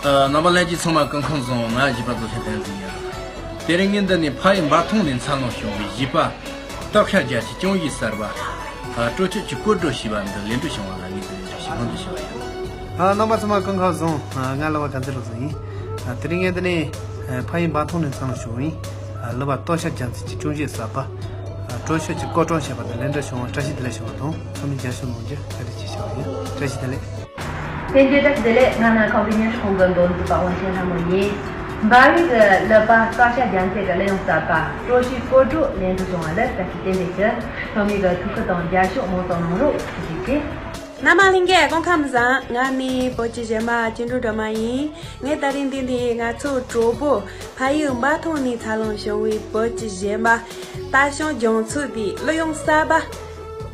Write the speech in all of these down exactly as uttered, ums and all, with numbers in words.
རྣམ་པ་ལྷན་རྒྱས་ཚང་མ་སྐུ་ཁམས་བཟང་། ང་བཞི་པ་རྡོ་ཆེན་བསྟན་འཛིན་ཡིན། དེ་རིང་ངས་འདི་ནས་ཕ་ཡུལ་འབའ་ཐང་ནས་འཚར་ལོངས་བྱུང་བའི་བཞི་པ་སྟག་ཤར་རྒྱལ་མཚན་ཅུང་ཞི་གསར་པ་སྤྲོ་སྐྱིད་ཀྱི་སྐོར་བྲོ་ཞེས་པ་འདི་ལེགས་གྲུབ་བྱུང་བ་ལ་ངས་འདི་ནས་བཀྲ་ཤིས་སྨོན་འདུན་ཞུ་བ་ཡིན། རྣམ་པ་ཚང་མ་སྐུ་ཁམས་བཟང་། ང་གླུ་བ་དགའ་ཚལ་བློ་བཟང་ཡིན། དེ་རིང་ངས་འདི་ནས་ཕ་ཡུལ་འབའ་ཐང་ནས་འཚར་ལོངས་བྱུང་བའི་གླུ་བ་སྟག་ཤར་རྒྱལ་མཚན་གྱི་ཅུང་ཞི་གསར་པ་སྤྲོ་སྐྱིད་ཀྱི་སྐོར་བྲོ་ཞེས་པ་འདི་ལེགས་གྲུབ་བྱུང་བ་བཀྲ་ཤིས་བདེ་ལེགས་ཞུ་བ་དང་། ཚང་མས་རྒྱབ་སྐྱོར་གནང་རྒྱུ་བཀའ་དྲིན་ཆེ་ཞུ་བ་ཡིན། བཀྲ་ཤིས་བདེ་ལེགས། ལྷན་རྒྱས་བཀྲ་ཤིས་བདེ་ལེགས། ང་ནི་ཁམས་པའི་སྙན་ཞུ་ཁང་གི་མདོ་འཛིན་པ་དབང་ཆེན་ལྷ་མོ་ཡིན། འབའ་ཡུལ་གྱི་གླུ་པ་སྟག་ཤར་རྒྱལ་མཚན་གྱི་གླུ་དབྱངས་གསར་པ་སྤྲོ་སྐྱིད་ཀྱི་སྐོར་བྲོ་ལེགས་གྲུབ་བྱུང་བ་ལ་བཀྲ་ཤིས་རྟེན་འབྲེལ་ཞུ། ཚང་མས་ཀྱི་ཐུགས་ཁུར་དང་རྒྱབ་སྐྱོར་མང་ཙམ་གནང་རོགས། ཐུགས་རྗེ་ཆེ། རྣམ་པ་ལྷན་རྒྱས་སྐུ་ཁམས་བཟང་། ང་ནི་བོད་ཀྱི་གཞས་མ་སྐྱིད་འགྲོ་སྒྲོལ་མ་ཡིན། ངས་ད་རིང་འདི་ནས་ང་ཚོའི་གྲོགས་པོ་ཕ་ཡུལ་འབའ་ཐང་ནས་འཚར་ལོངས་བྱུང་བའི་བོད་ཀྱི་གཞས་མ་སྟག་ཤར་རྒྱལ་མཚན་གྱི་གླུ་དབྱངས་གསར་པ་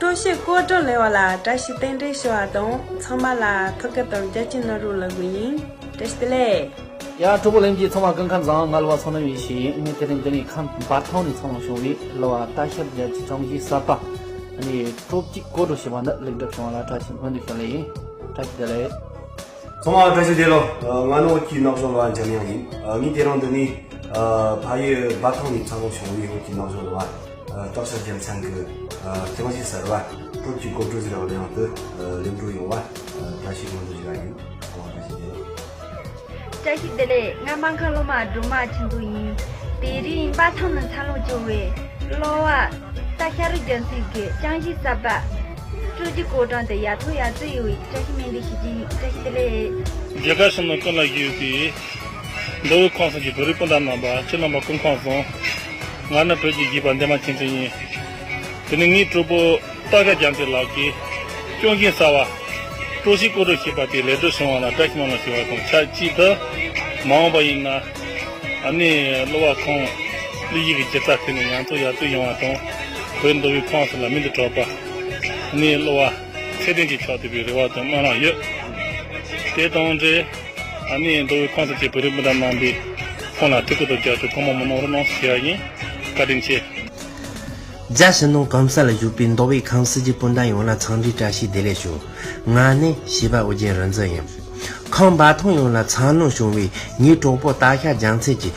སྤྲོ་སྐྱིད་ཀྱི་སྐོར་བྲོ་ལེན་པ་ལ་བཀྲ་ཤིས་རྟེན་འབྲེལ་ཞུ་བ་དང་། ཚང་མ་ལ་ཐུགས་ཁུར་དང་རྒྱབ་སྐྱོར་གནང་རོགས་ལབ་དགོས་ཡིན། བཀྲ་ཤིས་བདེ་ལེགས། ཡ། གྲོགས་པོ་ལྷན་རྒྱས་ཚང་མ་སྐུ་ཁམས་བཟང་། ང་གླུ་བ་བསོད་ནམས་ཡེ་ཤེས་ཡིན། ངས་དེ་རིང་འདི་ནས་ཁམས་འབའ་ཐང་ནས་འཚར་ལོངས་བྱུང་བའི་གླུ་བ་སྟག་ཤར་རྒྱལ་མཚན་ཅུང་ཞི་གསར་པ་ནས་སྤྲོ་སྐྱིད་ཀྱི་སྐོར་བྲོ་ཞེས་པ་འདི་ལེགས་གྲུབ་བྱུང་བ་ལ་བཀྲ་ཤིས་སྨོན་འདུན་ཞུ་ལེ་ཡིན། བཀྲ་ཤིས་བདེ་ལེགས། ཚང་མ་བཀྲ་ཤིས་བདེ་ལེགས། ང་ནི་བོད་ཀྱི་ནག་ཆུ་ལ་འཇམ་དབྱངས་ཡིན། ངས་དེ་རིང་འདི་ནས་ཕ་ཡུལ་འབའ་ཐང་ནས་འཚར་ལོངས་བྱུང་བའི་བོད་ཀྱི་ནག་ཆུ་ལ་སྟག་ཤར་རྒྱལ་མཚན་གྱི་ཅུང་ཞི་གསར་པ་སྤྲོ་སྐྱིད་ཀྱི་སྐོར་བྲོ་ཟེར་བ་ལེགས་གྲུབ་ཡོང་བ་བཀྲ་ཤིས་སྨོན་འདུན་ཞུ་བ་ཡིན། ཚང་མ་བཀྲ་ཤིས་བདེ་ལེགས། བཀྲ་ཤིས་བདེ་ལེགས། ང་སྨར་ཁམས་ལྷོ་མ་སྒྲོལ་མ་ཆོས་འཛིན་ཡིན། དེ་རིང་འབའ་ཐང་ནས་འཚར་ལོངས་བྱུང་བའི་གླུ་བ་སྟག་ཤར་རྒྱལ་མཚན་གྱི་ཅུང་ཞི་གསར་པ་སྤྲོ་སྐྱིད་ཀྱི་སྐོར་བྲོ་འདི་ཡག་ཐོག་ཡག་བརྩེགས་ཡོང་བའི་བཀྲ་ཤིས་སྨོན་འདུན་ཞུ་རྒྱུ་ཡིན། བཀྲ་ཤིས་བདེ་ལེགས། མཇལ་ཁ་བྱུང་ན་ཀུན་ལ་བཞུགས་པའི་མདོ་དབུས་ཁམས་གསུམ་གྱི་བོད་རིགས་སྤུན་ཟླ་རྣམ་པ། ཁྱེད་རྣམ་པ་སྐུ་ཁམས་བཟང་། ང་ནི་བོད་ཀྱི་གཞས་པ་འདན་མ་ཆོས་འཛིན་ཡིན། དེ་ནས་ངའི་གྲོགས་པོ་སྟག་ཤར་རྒྱལ་མཚན་ལགས་ཀྱིས་ཅུང་ཞི་གསར་པ་སྤྲོ་སྐྱིད་ཀྱི་སྐོར་བྲོ་ཞེས་པ་དེ་ལེགས་གྲུབ་བྱུང་བ་ལ་བཀྲ་ཤིས་སྨོན་ལམ་ཞུ་བ་དང་། ཆབས་ཅིག་ཏུ་མ་འོངས་པ་ཡིན་ན་ཨ་ནི་གླུ་བ་ཁོང་གླུ་གཞས་ཀྱི་སྒྱུ་རྩལ་ཐད་ནས་ཡང་དུ་ཡར་ཐོན་ཡོང་བ་དང་། བོད་མདོ་དབུས་ཁམས་གསུམ་ལ་མིང་དུ་གྲགས་པ་ཨ་ནི་གླུ་བ་ཚད་ལྡན་ཅིག་ཆགས་ཐུབ་པའི་རེ་བ་དང་སྨོན་ལམ་ཡོད། དེ་དང་འབྲེལ་ཨ་ནི་མདོ་དབུས་ཁམས་གསུམ་གྱི་བོད་རིགས་སྤུན་ཟླ་རྣམ་པས་ཁོང་ལ་ཐུགས་ཁུར་དང་རྒྱབ་སྐྱོར་གང་མང་མང་གནང་རོགས་གནང་ཞེས་ཞུ་བ་ཡིན། བཀའ་དྲིན་ཆེ། རྒྱ་ཕྱི་ནང་གང་ས་ལ་བཞུགས་པའི་མདོ་དབུས་ཁམས་གསུམ་གྱི་སྤུན་ཟླ་ཡོངས་ལ་འཚམས་འདྲིའི་བཀྲ་ཤིས་བདེ་ལེགས་ཞུ། ང་ནི་གཞས་པ་ཨོ་རྒྱན་རིག་འཛིན་ཡིན། ཁམས་འབའ་ཐང་ཡོངས་ལ་འཚར་ལོངས་བྱུང་བའི་ངའི་གྲོགས་པོ་སྟག་ཤར་རྒྱལ་མཚན་གྱི་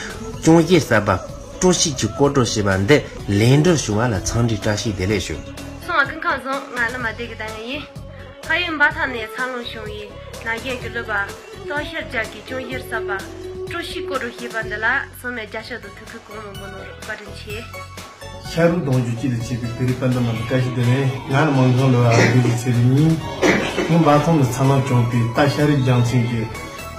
ཅུང་ཞི་གསར་པ་སྤྲོ་སྐྱིད་ཀྱི་སྐོར་བྲོ་ཞེས་པ་འདི་ལེགས་གྲུབ་བྱུང་བ་ལ་འཚམས་འདྲིའི་བཀྲ་ཤིས་བདེ་ལེགས་ཞུ། སོང་བ་སྐུ་ཁམས་བཟང་། ང་ནི་མ་སྡེ་གི་ད་ཡིན། ཕ་ཡུལ་འབའ་ཐང་ནས་འཚར་ལོངས་བྱུང་བའི་ན་གཞོན་གྱི་གླུ་བ་སྟག་ཤར་རྒྱལ་མཚན་གྱི་ཅུང་ཞི་གསར་པ་སྤྲོ་སྐྱིད་ཀྱི་སྐོར་བྲོ་ཞེས་པ་འདི་ལ་ཚང་མས་རྒྱབ་སྐྱོར་དང་ཐུགས་ཁུར་གང་མང་མང་གནང་རོགས། བཀའ་དྲིན་ཆེ། ཤ་རུས་གདུང་རྒྱུད་གཅིག་ཏུ་བྱས་པའི་བོད་རིགས་སྤུན་ཟླ་རྣམས་ལ་བཀྲ་ཤིས་བདེ་ལེགས། ང་ནི་སྨར་ཁམས་ལོ་ཨ་རི་གི་ཚེ་རིང་ཡིན། ངས་འབའ་ཐང་དུ་འཚར་ལོངས་བྱུང་བའི་སྟག་ཤར་རི་རྒྱལ་མཚན་གྱི་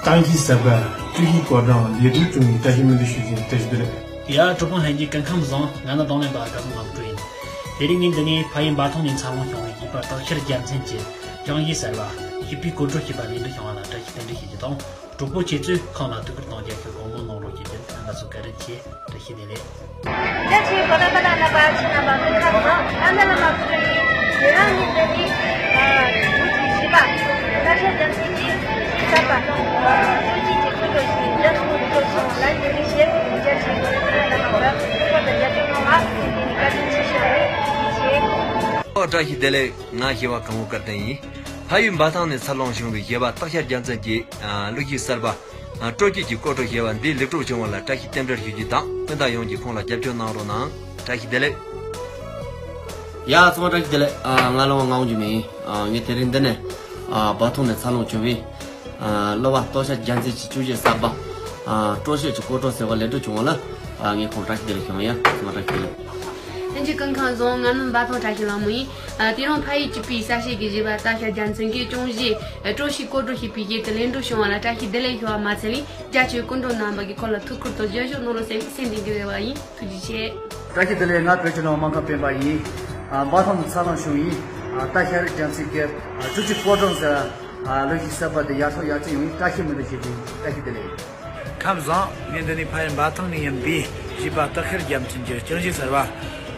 ཅུང་ཞི་གསར་པ་སྤྲོ་སྐྱིད་ཀྱི་སྐོར་བྲོ་ལེགས་གྲུབ་བྱུང་བའི་བཀྲ་ཤིས་སྨོན་འདུན་ཞུ་རྒྱུ་ཡིན། བཀྲ་ཤིས་བདེ་ལེགས། ཡ། གྲོགས་པོ་ལྷན་རྒྱས་སྐུ་ཁམས་བཟང་། ང་ནི་རྡུང་ལེན་པ་སྐལ་བཟང་ལམ་འགྲོ་ཡིན། དེ་རིང་ངས་འདི་ནས་ཕ་ཡུལ་འབའ་ཐང་ནས་འཚར་ལོངས་བྱུང་བའི་གཞས་པ་སྟག་ཤར་རྒྱལ་མཚན་གྱི་ཅུང་ཞི་གསར་པ་སྤྲོ་སྐྱིད་ཀྱི་སྐོར་བྲོ་ཞེས་པ་ལེགས་གྲུབ་བྱུང་བ་ལ་བཀྲ་ཤིས་རྟེན་འབྲེལ་ཞུ་རྒྱུ་དང་། གྲོགས་པོ་ཁྱེད་ཚོས་ཁོང་ལ་ཐུགས་ཁུར་དང་རྒྱབ་སྐྱོར་གང་མང་གནང་རོགས་ཞུ་རྒྱུ། རྣམ་པ་ཚོ་བཀའ་དྲིན་ཆེ། བཀྲ་ཤིས་བདེ་ལེགས། བཀྲ་ཤིས་བདེ་ལེགས། རྣམ་པ་ཁྱེད་རྣམ་པ་སྐུ་ཁམས་བཟང་། ང་ནི་བླ་མ་སྐུ་ཕྲེང་ཡིན། དེ་རིང་ངས་འདི་ནས་བོད་ཀྱི་གཞས་པ་སྟག་ཤར་རྒྱལ་མཚན་གྱི་ཅུང་ཞི་གསར་པ་སྤྲོ་སྐྱིད་ཀྱི་སྐོར་བྲོ་ཞེས་པ་འདི་ལེགས་གྲུབ་བྱུང་བ་ལ་རྟེན་འབྲེལ་ཞུ། རྒྱལ་སྤྱིའི་བོད་རིགས་སྤུན་ཟླ་རྣམས་ལ་ཐུགས་ཁུར་དང་རྒྱབ་སྐྱོར་གནང་བ་ལ་བཀའ་དྲིན་ཆེ་ཞུ་བ་ཡིན། ཐུགས་རྗེ་ཆེ། ཨོ། བཀྲ་ཤིས་བདེ་ལེགས། ང་གཞས་པ་གངས་བུ་སྐལ་ལྡན་ཡིན། ཕ་ཡུལ་འབའ་ཐང་ནས་འཚར་ལོངས་བྱུང་བའི་གཞས་པ་སྟག་ཤར་རྒྱལ་མཚན་གྱི་གླུ་གཞས་གསར་པ་སྤྲོ་སྐྱིད་ཀྱི་སྐོར་བྲོ་ཞེས་པ་འདི་ལེགས་གྲུབ་བྱུང་བ་ལ་བཀྲ་ཤིས་རྟེན་འབྲེལ་ཞུ་རྒྱུ་དང་། སྤུན་ཟླ་ཡོངས་ཀྱིས་ཁོང་ལ་རྒྱབ་སྐྱོར་གནང་རོགས་གནང་། བཀྲ་ཤིས་བདེ་ལེགས། ཡ། ཚང་མ་བཀྲ་ཤིས་བདེ་ལེགས། ང་གླུ་བ་ངག་དབང་འཇིགས་མེད་ཡིན། ངས་དེ་རིང་འདི་ནས་འབའ་ཐང་ནས་འཚར་ལོངས་བྱུང་བའི་གླུ་བ་སྟག་ཤར་རྒྱལ་མཚན་གྱི་ཅུང་ཞི་གསར་པ་སྤྲོ་སྐྱིད་ཀྱི་སྐོར་བྲོ་ཟེར་བ་ལེགས་གྲུབ་བྱུང་བ་ལ་ངས་ཁོང་བཀྲ་ཤིས་བདེ་ལེགས་ཞུ་ཡ། ཚང་མ་བཀྲ་ཤིས་བདེ་ལེགས། ལྷན་རྒྱས་སྐུ་ཁམས་བཟང་། ང་ནི་འབའ་ཐང་བཀྲ་ཤིས་ལྷ་མོ་ཡིན། དེ་རིང་ཕ་ཡུལ་གཅིག་པའི་ས་གཞས་ཀྱི་གཞས་པ་སྟག་ཤར་རྒྱལ་མཚན་གྱི་ཅུང་ཞི་སྤྲོ་སྐྱིད་ཀྱི་སྐོར་བྲོ་ཞེས་པའི་གཞས་དེ་ལེགས་གྲུབ་བྱུང་བ་ལ་བཀྲ་ཤིས་བདེ་ལེགས་ཞུ་བ་མ་ཚད་ལས་རྒྱ་ཆེའི་སྐུ་མགྲོན་རྣམ་པ་གིས་ཁོང་ལ་ཐུགས་ཁུར་དང་རྒྱབ་སྐྱོར་གནང་རོགས་ཟེར་སེམས་གཏིང་གི་རེ་བ་ཡིན། ཐུགས་རྗེ་ཆེ། བཀྲ་ཤིས་བདེ་ལེགས། ང་བོད་ཀྱི་ནང་སྨར་ཁམས་སྤེན་པ་ཡིན། འབའ་ཐང་དུ་འཚར་ལོངས་བྱུང་ཡིན། སྟག་ཤར་རི་རྒྱལ་མཚན་གྱི་སྤྲོ་སྐྱིད་ཀྱི་སྐོར་བྲོ་ཟེར་གླུ་གཞས་གསར་པ་དེ་ཡག་ཐོག་ཡག་བརྩེགས་ཡོང་བའི་བཀྲ་ཤིས་སྨོན་འདུན་ཞུ་རྒྱུ་ཡིན། བཀྲ་ཤིས་བདེ་ལེགས། ཁམས་བཟང་། ངས་འདི་ནས་ཕ་ཡུལ་འབའ་ཐང་ནས་ཡིན་པའི་གཞས་པ་སྟག་ཤར་རྒྱལ་མཚན་གྱི་ཅུང་ཞི་གསར་པ་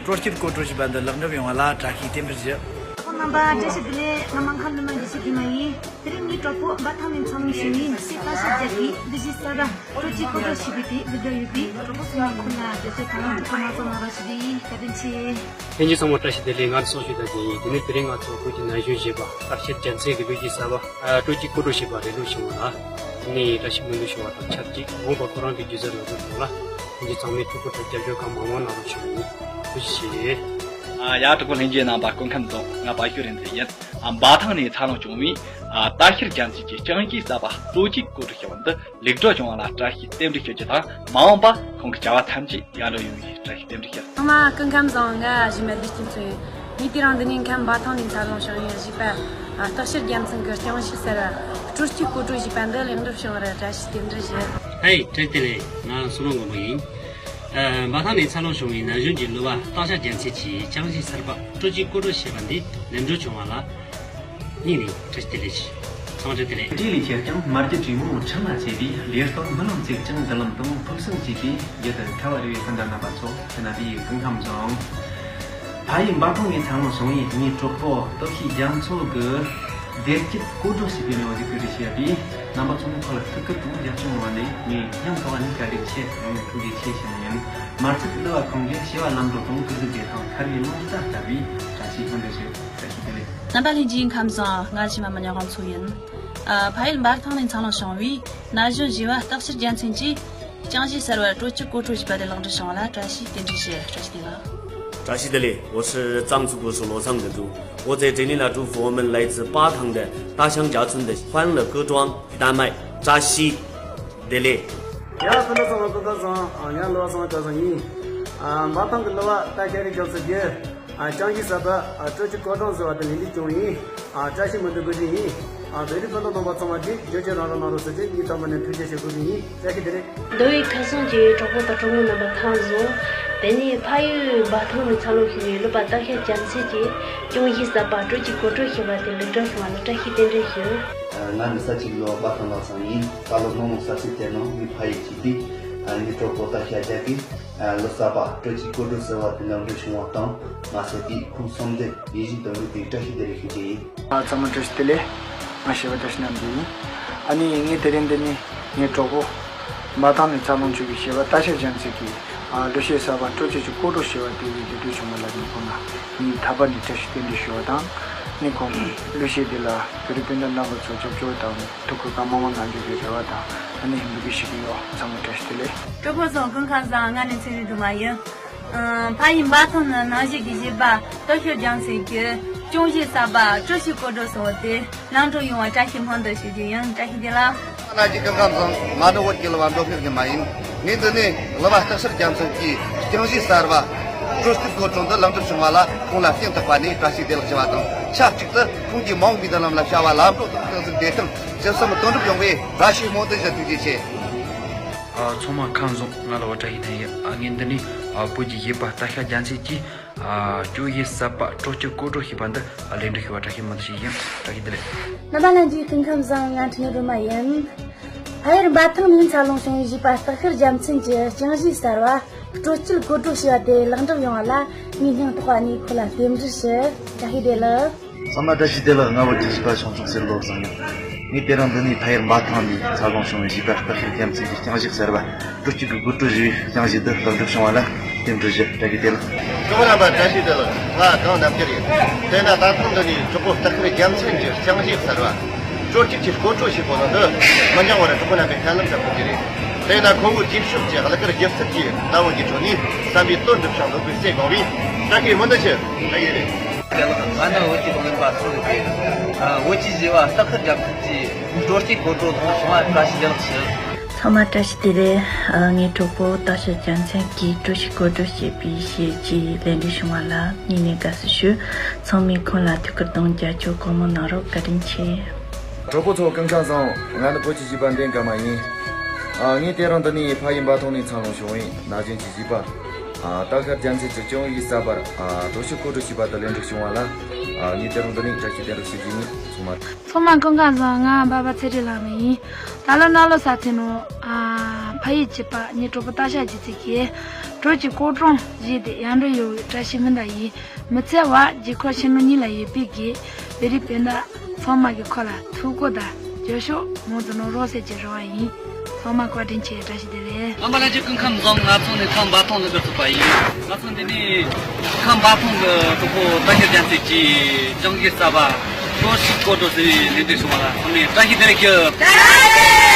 སྤྲོ་སྐྱིད་ཀྱི་སྐོར་བྲོ་ཞེས་པ་འདི་ལེགས་གྲུབ་ཡོང་བ་ལ་བཀྲ་ཤིས་རྟེན་འབྲེལ་ཞུ། ཚང་མ་བཀྲ་ཤིས་བདེ་ལེགས། ང་སྨར་ཁམས་ནུ་མ་དགེ་བཤེས་དགེ་མ་ཡིན། དེ་རིང་ངའི་གྲོགས་པོ་འབའ་ཐང་ནས་འཚར་ལོངས་བྱུང་ཡིན། སྲས་སྟག་ཤར་རྒྱལ་གྱིས་གླུ་གཞས་གསར་པ་སྤྲོ་སྐྱིད་ཀྱི་སྐོར་བྲོ་ཞེས་པའི་དེ་བི་ཌི་ཡོ་ཡོད་པས། གྲོགས་པོ་ཚང་མ་ཁོང་ལ་རྒྱབ་སྐྱོར་དང་ཐུགས་ཁུར་གནང་རོགས་ཞུ་རྒྱུ་ཡིན། བཀའ་དྲིན་ཆེ། ལྷན་རྒྱས་ཚང་མ་བཀྲ་ཤིས་བདེ་ལེགས། ང་ནི་སོག་ཤུལ་དར་རྒྱས་ཡིན། དེ་ནས་དེ་རིང་ང་ཚོ་བོད་ཀྱི་ན་གཞོན་གཞས་པ་སྟག་ཤར་རྒྱལ་མཚན་གྱི་གླུ་གཞས་གསར་པ་སྤྲོ་སྐྱིད་ཀྱི་སྐོར་བྲོ་ཞེས་པ་ལེགས་གྲུབ་བྱུང་བ་ལ་ ནས་བཀྲ་ཤིས་སྨོན་འདུན་ཞུ་བ་དང་ཆབས་ཅིག་མ་འོངས་པར་ཁོ་རང་གི་སྒྱུ་རྩལ་ལ་བསྟོད་དང་ལ། ཁོང་ཚོ་ཚང་མས་ཐུགས་ཁུར་དང་རྒྱབ་སྐྱོར་གང་མང་མང་གནང་རོགས་ཞུ། ཐུགས་རྗེ་ཆེ། ཨ། ཡ། གྲོགས་པོ་ལྷན་རྒྱས་རྣམ་པ་སྐུ་ཁམས་བཟང་། ང་པ་ཤུ་རིན་ཚེ་ཡིན། ཨ། འབའ་ཐང་ནས་འཚར་ལོངས་བྱུང་བའི། ཨ། ཏཱ་ཤེར་རྒྱལ་མཚན་གྱི་རྐྱང་གཞས་གསར་པ་སྤྲོ་སྐྱིད་སྐོར་བྲོ་ཞེས་པ་འདི་ལེགས་གྲུབ་བྱུང་བ་ལ་བཀྲ་ཤིས་རྟེན་འབྲེལ་ཞུ་རྒྱུ་དང་། མ་འོངས་པ་ཁོང་གི་བྱ་བ་ཐམས་ཅད་ཡར་འགྲོ་ཡོང་བའི་བཀྲ་ཤིས་རྟེན་འབྲེལ་ཞུ། ཚང་མ་སྐུ་ཁམས་བཟང་། ང་གཞས་མ་བདེ་སྐྱིད་མཚོ་ཡིན། ངས་དེ་རིང་འདི་ནས་ཁམས་འབའ་ཐང་ནས་འཚར་ལོངས་བྱུང་བའི་གཞས་པ། ཨ། སྟག་ཤར་རྒྱལ་མཚན་གྱི་རྐྱང་གཞས་གསར་བ་སྤྲོ་སྐྱིད་སྐོར་བྲོ་ཞེས་པ་འདི་ལེགས་འགྲུབ་བྱུང་བར་བཀྲ་ཤིས་རྟེན་འབྲེལ་ཞུ། ཧེ། བཀྲ་ཤིས་བདེ་ལེགས། ང་བསོད་ནམས་མགོན་པོ་ཡིན། ཨ། འབའ་ཐང་ནས་འཚར་ལོངས་བྱུང་བའི་ན་གཞོན་གྱི་གླུ་བ་སྟག་ཤར་རྒྱལ་མཚན་གྱི་རྐྱང་གཞས་གསར་པ་སྤྲོ་སྐྱིད་སྐོར་བྲོ་ཞེས་པ་འདི་ལེགས་འགྲུབ་བྱུང་བ་ལ། སྙིང་ནས་བཀྲ་ཤིས་བདེ་ལེགས། ཚང་མ་བཀྲ་ཤིས་བདེ་ལེགས། སྤྲེལ་ལས་ཆེར་ཀྱང་དམར་རྒྱུ་དྲེད་མོས་ཁྲིམས་ལ་ཆད་པས། བདེ་སྟོང་རྨི་ལམ་བརྩེགས་ཀྱང་མདུན་ལམ་དང་། ཕུགས་བསམ་བཅས་པའི་རྒྱུ་དང་ཁ་བ་རི་བའི་སྤུན་ཟླ་རྣམ་པ་ཚོ་ཁྱེད་རྣམ་པའི་སྐུ་ཁམས་བཟང་། ཕ་ཡུལ་འབའ་ཐང་ནས་འཚར་ལོངས་བྱུང་བའི་ངའི་གྲོགས་པོ་སྟོབས་ཤེས་རྒྱ་མཚོ་གིས་བདེ་སྐྱིད་སྐོར་བྲོ་ཞེས་པའི་མིང་འདི་བཀོད་སྒྲིག་བྱས་པས། རྣམ་པ་ཚོ་ནས་ཁོ་ལ་ཐུགས་ཁུར་དང་རྒྱབ་སྐྱོར་གནང་བ་ལ་ངས་སྙིང་ཐག་པ་ནས་བཀའ་དྲིན་ཆེ། ཡང་ནས་ཐུགས་རྗེ་ཆེ་ཞུ་ནི་ཡིན། མ་རྩིས་གླུ་བ་ཁོང་གིས་བྱ་བ་ལམ་འགྲོ་དང་སྐུ་གཟུགས་བདེ་ཐང་མཁར་བའི་རླུང་རྟ་ལྟ་བུའི་བཀྲ་ཤིས་སྨོན་འདུན་ཞུ། བཀྲ་ཤིས་བདེ་ལེགས། རྣམ་པ་ལྷན་རྒྱས་ཁམས་བཟང་། ང་ཆེ་མ་མི་ཉག་དབང་མཚོ་ཡིན། ཨ། ཕ་ཡུལ་འབར་ཐང་ནས་འཚར་ལོངས་བྱུང་བའི་ན་གཞོན་གཞས་པ་སྟག་ཤར་རྒྱལ་མཚན་གྱིས་རྐྱང་གཞས་གསར་བ་སྤྲོ་སྐྱིད་སྐོར་བྲོ་ཞེས་པ་དེ་ལེགས་འགྲུབ་བྱུང་བ་ལ་བཀྲ་ཤིས་རྟེན་འབྲེལ་ཞུ། བཀྲ་ཤིས་བདེ་ལེགས། 感谢的嘞，我是藏族歌手罗尚德都，我在这里呢祝福我们来自巴塘的大乡家村的欢乐歌庄，大麦扎西德勒。 ཡ། སྤུན་ཟླ་ཚང་མ་སྐུ་ཁམས་བཟང་། ཨ། ང་གླུ་བ་བསམ་འཕེལ་སྐལ་བཟང་ཡིན། ཨ། འབའ་ཐང་གི་གླུ་བ་སྟག་ཤར་རི་རྒྱལ་མཚན་གྱིས། ཨ། རྐྱང་གཞས་གསར་པ། ཨ། སྤྲོ་སྐྱིད་སྐོར་བྲོ་ཟེར་བ་དེ་ལེགས་འགྲུབ་བྱུང་བ་ཡིན། ཨ། བཀྲ་ཤིས་སྨོན་འདུན་འབུལ་རྒྱུ་ཡིན། ཨ། བོད་རིགས་སྤུན་ཟླ་རྣམ་པ་ཚང་མ་གིས་རྒྱབ་སྐྱོར་རང་རང་གནང་རོགས་ཟེར་ཏེ་ངས་ཚང་མ་ནས་ཐུགས་རྗེ་ཆེ་ཞུ་གི་ཡིན། བཀྲ་ཤིས་བདེ་ལེགས། འདི་བའི་ཁ་སང་གི་གྲོགས་པོ་དང་གྲོགས་མོ་རྣམ་པ་ཁམས་བཟང་། དེ་ནས་ཕ་ཡུལ་འབའ་ཐང་ནས་འཚར་ལོངས་བྱུང་བའི་གླུ་པ་སྟག་ཤར་རྒྱལ་མཚན་གྱིས་རྐྱང་གཞས་གསར་པ་སྤྲོ་སྐྱིད་སྐོར་བྲོ་ཞེས་པ་དེ་ལེགས་འགྲུབ་བྱུང་བ་ལ་བཀྲ་ཤིས་རྟེན་འབྲེལ་ཞུ། ང་མི་ས་གཅིག་ལོ་འབའ་ཐང་ལགས་སང་ཡིན། ད་ལོ་སྔོན་མ་ས་ཚིགས་དེ་ནང་མི་ཕ་ཡུལ་གཅིག་དེ། ངའི་གྲོགས་པོ་སྟག་ཤར་རྒྱལ་གྱིས་གླུ་གསར་པ་སྤྲོ་སྐྱིད་སྐོར་བྲོ་ཟེར་བ་དེ་ལེགས་འགྲུབ་བྱུང་བ་དང་མ་ཟད་པའི་ཁོང་གསུམ་དེ་ཡིད་བཞིན་དུ་འགྲུབ་པའི་བཀྲ་ཤིས་བདེ་ལེགས་ཞུ་རྒྱུ་ཡིན། ཨ། ཚང་མ་བཀྲ་ཤིས་བདེ་ལེགས། ང་གཞས་པ་བཀྲ་ཤིས་རྣམ་རྒྱལ་ཡིན། ཨ་ནི་ངས་དེ་རིང་འདི་ནས་ངའི་གྲོགས་པོ་འབའ་ཐང་ནས་འཚར་ལོངས་བྱུང་བའི་གཞས་པ་སྟག་ཤར་རྒྱལ་མཚན་གྱི། ཨ། གླུ་གཞས་གསར་པ་སྤྲོ་སྐྱིད་ཀྱི་སྐོར་བྲོ་ཞེས་པ་དེ་ཡི་ལེགས་འགྲུབ་བྱུང་བ་ལ་ནི་ཁོང་ལ་ངས་ཐག་པ་ནས་བཀྲ་ཤིས་རྟེན་འབྲེལ་ཞུ་བ་དང་། ནི་ཁོང་གི་གླུ་གཞས་འདི་ལ་བོད་རིགས་སྤུན་ཟླ་རྣམ་པ་ཚོ་རྒྱབ་སྐྱོར་དང་ཐུགས་ཁུར་གང་མང་མང་གནང་རྒྱུ་གི་རེ་བ་དང་ཨ་ནི་འབོད་སྐུལ་ཞུ་གི་ཡོད། ཚང་མ་བཀྲ་ཤིས་བདེ་ལེགས། གྲོགས་པོ་ཚོ་སྐུ་ཁམས་བཟང་། ང་ནི་ཚེ་རིང་སྒྲོལ་མ་ཡིན། ཨ། ཕ་ཡུལ་འབའ་ཐང་ནས་ནང་བཞིན་གྱི་གཞས་པ་སྟག་ཤར་རྒྱལ་མཚན་གྱིས་རྐྱང་གཞས་གསར་པ་སྤྲོ་སྐྱིད་སྐོར་བྲོ་ཟེར་བ་དེ་ལེགས་འགྲུབ་ཡོང་བ་བཀྲ་ཤིས་སྨོན་འདུན་ཞུ་རྒྱུ་ཡིན། བཀྲ་ཤིས་བདེ་ལེགས། ང་ནི་སྐུ་ཁམས་བཟང་། ང་ནི་བོད་ཀྱི་གླུ་བ་འགྲོ་སྨིན་ཉི་མ་ཡིན། ངས་འདི་ནས་གླུ་བ་སྟག་ཤར་རྒྱལ་མཚན་གྱི་རྐྱང་གཞས་གསར་བ་སྤྲོ་སྐྱིད་སྐོར་བྲོ་འདི་ལེགས་འགྲུབ་བྱུང་བ་ལ་ཁོང་ལ་སྙིང་ཐག་པ་ནས་བཀྲ་ཤིས་བདེ་ལེགས་ཞུ་བ་དང་ཆབས་ཅིག་ཏུ་ཁོང་གིས་མ་འོངས་པའི་མདུན་ལམ་ལ་བྱ་བ་ལམ་འགྲོ་དང་སྐུ་གཟུགས་བདེ་ཐང་ཇི་བསམ་དོན་འགྲུབ་ཡོང་བའི་བཀྲ་ཤིས་སྨོན་འདུན་ཞུ། ཐུགས་རྗེ་ཆེ། ཨ། ཚང་མ་ཁམས་བཟང་། ང་ལ་བ་བཀྲ་ཤིས་ཐན་ཡིན། ཨ། ངས་འདི་ནས། ཨ། བོད་ཀྱི་གཞས་པ་སྟག་ཤར་རྒྱལ་མཚན་གྱིས། ཨ། རྐྱང་གཞས་གསར་པ་སྤྲོ་སྐྱིད་སྐོར་བྲོ་ཞེས་པ་འདི། ཨ། ལེགས་འགྲུབ་ཞུ་བ་བཀྲ་ཤིས་སྨོན་འདུན་ཞུ་ཡིན། བཀྲ་ཤིས་བདེ་ལེགས། རྣམ་པ་ལྷན་རྒྱས་སྐུ་ཁམས་བཟང་། ང་འཕྲིན་ལས་སྒྲོལ་མ་ཡིན། ཕ་ཡུལ་འབའ་ཐང་ནས་འཚར་ལོངས་བྱུང་བའི་གཞས་པ་སྟག་ཤར་རྒྱལ་མཚན་གྱི་རྐྱང་གཞས་གསར་བ་སྤྲོ་སྐྱིད་སྐོར་བྲོ་ཞེས་པ་དེ་ལེགས་འགྲུབ་ཡོང་བ་ལ་ངས་སྙིང་ཐག་པ་ནས་ཁོ་ལ་རྟེན་འབྲེལ་ཞུ། བཀྲ་ཤིས་བདེ་ལེགས། ཚང་མ་བཀྲ་ཤིས་བདེ་ལེགས། ང་བོད་ཀྱི་གཞས་པ་ཆུང་ཆུང་སེར་བློ་བཟང་ཡིན། ངས་དེ་རིང་འདི་ནས་ཕ་ཡུལ་འབའ་ཐང་ནས་འཚར་ལོངས་བྱུང་བའི་གཞས་པ་སྟག་ཤར་རྒྱལ་མཚན་གྱི་རྐྱང་གཞས་གསར་བ་སྤྲོ་སྐྱིད་ཀྱི་སྐོར་བྲོ་ཞེས་པའི་རྐྱང་གཞས་འདི་ལེགས་འགྲུབ་བྱུང་བ་ལ་རྟེན་འབྲེལ་ཞུ། བཀྲ་ཤིས་བདེ་ལེགས། གྲོགས་པོ་རྣམ་པ་བཀྲ་ཤིས་བདེ་ལེགས། ང་གངས་རྣམ་རྒྱལ་ཡིན། དེས་ན་ད་ཐེངས་འདི་ནས་གྲོགས་པོ་སྟག་ཤར་རྒྱལ་མཚན་གྱི་རྐྱང་གཞས་གསར་བ་སྤྲོ་སྐྱིད་ཀྱི་སྐོར་བྲོ་ཞེས་པ་འདི་མི་འགྱངས་བར་གྲོགས་པོ་རྣམ་པས་ཁས་ལེན་གནང་དགོས་ཀྱི་རེད། དེས་ན་ཁོ་བོའི་རྗེས་ཕྱོགས་ཀྱི་གླུ་གར་སྒྱུ་རྩལ་གྱི་ལྟ་བ་འདིའི་ཁྲོད་ནས་བསམ་པའི་དོན་འགྲུབ་ཤིང་ལྷུན་པོའི་རྩེ་གང་བའི་བཀྲ་ཤིས་སྨོན་འདུན་ཞུ། བཀྲ་ཤིས་བདེ་ལེགས། ང་ནི་བོད་ཀྱི་རླུང་འཕྲིན་པ་སུ་རུ་སྐྱེས། བོད་ཀྱི་གཞས་པ་སྟག་ཤར་རྒྱལ་མཚན་གྱི་སྤྲོ་སྐྱིད་སྐོར་བྲོ་ལྷུན་སོང་བ་བཀྲ་ཤིས་བདེ་ལེགས་ཞུ། ཚང་མ་བཀྲ་ཤིས་བདེ་ལེགས། ངའི་གྲོགས་པོ་སྟག་ཤར་རྒྱལ་མཚན་གྱིས་སྤྲོ་སྐྱིད་སྐོར་བྲོ་ཞེས་པའི་གཞས་ཀྱི་ལེགས་འགྲུབ་བྱུང་བ་ལ་སྙིང་ནས་དགའ་བསུ་ཞུ། ཚང་མས་ཁོང་ལ་ཐུགས་ཁུར་དང་རྒྱབ་སྐྱོར་གང་མང་གནང་རོགས། བཀའ་དྲིན་ཆེ། གྲོགས་པོ་ཚོ་སྐུ་ཁམས་བཟང་། ང་ནི་བོད་ཀྱི་གཞས་པ་འདན་ཀརྨ་ཡིན། ཨ། ངས་དེ་རིང་འདི་ནས་ཕ་ཡུལ་འབའ་ཐང་ནས་འཚར་ལོངས་བྱུང་བའི་ན་གཞོན་གྱི་གཞས་པ། ཨ། སྟག་ཤར་རྒྱལ་མཚན་གྱི་རྐྱང་གཞས་གསར་པར། ཨ། སྤྲོ་སྐྱིད་སྐོར་བྲོ་ཞེས་པ་དེ་ལེགས་འགྲུབ་བྱུང་བ་ལ། ཨ། ངས་དེ་རིང་འདི་ནས་བཀྲ་ཤིས་བདེ་ལེགས་ཞུ་རྒྱུ་ཡིན། ཚང་མ། ཚང་མ་སྐུ་ཁམས་བཟང་། ང་འབའ་པ་ཚེ་རིང་ལགས་མི་ཡིན། ད་ལོ་གནའ་ལོ་གསར་ཚེས་ནང་། ཨ། ཕ་ཡུལ་གྱི་པ་ངའི་གྲོགས་པོ་སྟག་ཤར་རྒྱལ་མཚན་གྱིས་སྤྲོ་སྐྱིད་སྐོར་བྲོ་ཞེས་དེ་ཡར་འགྲོ་ཡོང་བའི་བཀྲ་ཤིས་སྨོན་འདུན་ཡིན། མི་ཚེ་བ་རྒྱལ་ཁབ་ཕྱི་ནང་གཉིས་ལ་ཡོད་པའི་གི་བོད་རིགས་སྤུན་ཟླ་ཚང་མ་གིས་ཁོ་ལ་ཐུགས་ཁུར་དང་རྒྱབ་སྐྱོར་མང་དུ་གནང་རོགས་ཟེར་གྱི་རེ་བ་ཡིན། ཚང་མ་བཀའ་དྲིན་ཆེ། བཀྲ་ཤིས་བདེ་ལེགས། རྣམ་པ་ལྷན་རྒྱས་སྐུ་ཁམས་བཟང་། ང་ཚོ་ནི་ཁམས་འབའ་ཐང་ནས་གི་ཚོགས་པ་ཡིན། ང་ཚོ་འདི་ནས་ཁམས་འབའ་ཐང་གི་གྲོགས་པོ་སྟག་ཤར་རྒྱལ་མཚན་གྱིས་རྐྱང་གཞས་གསར་པ་སྤྲོ་སྐྱིད་སྐོར་བྲོ་ཟེར་བའི་ལེགས་འགྲུབ་བྱུང་བ་ལ་ཚང་མས་བཀྲ་ཤིས་བདེ་ལེགས་ཞུ།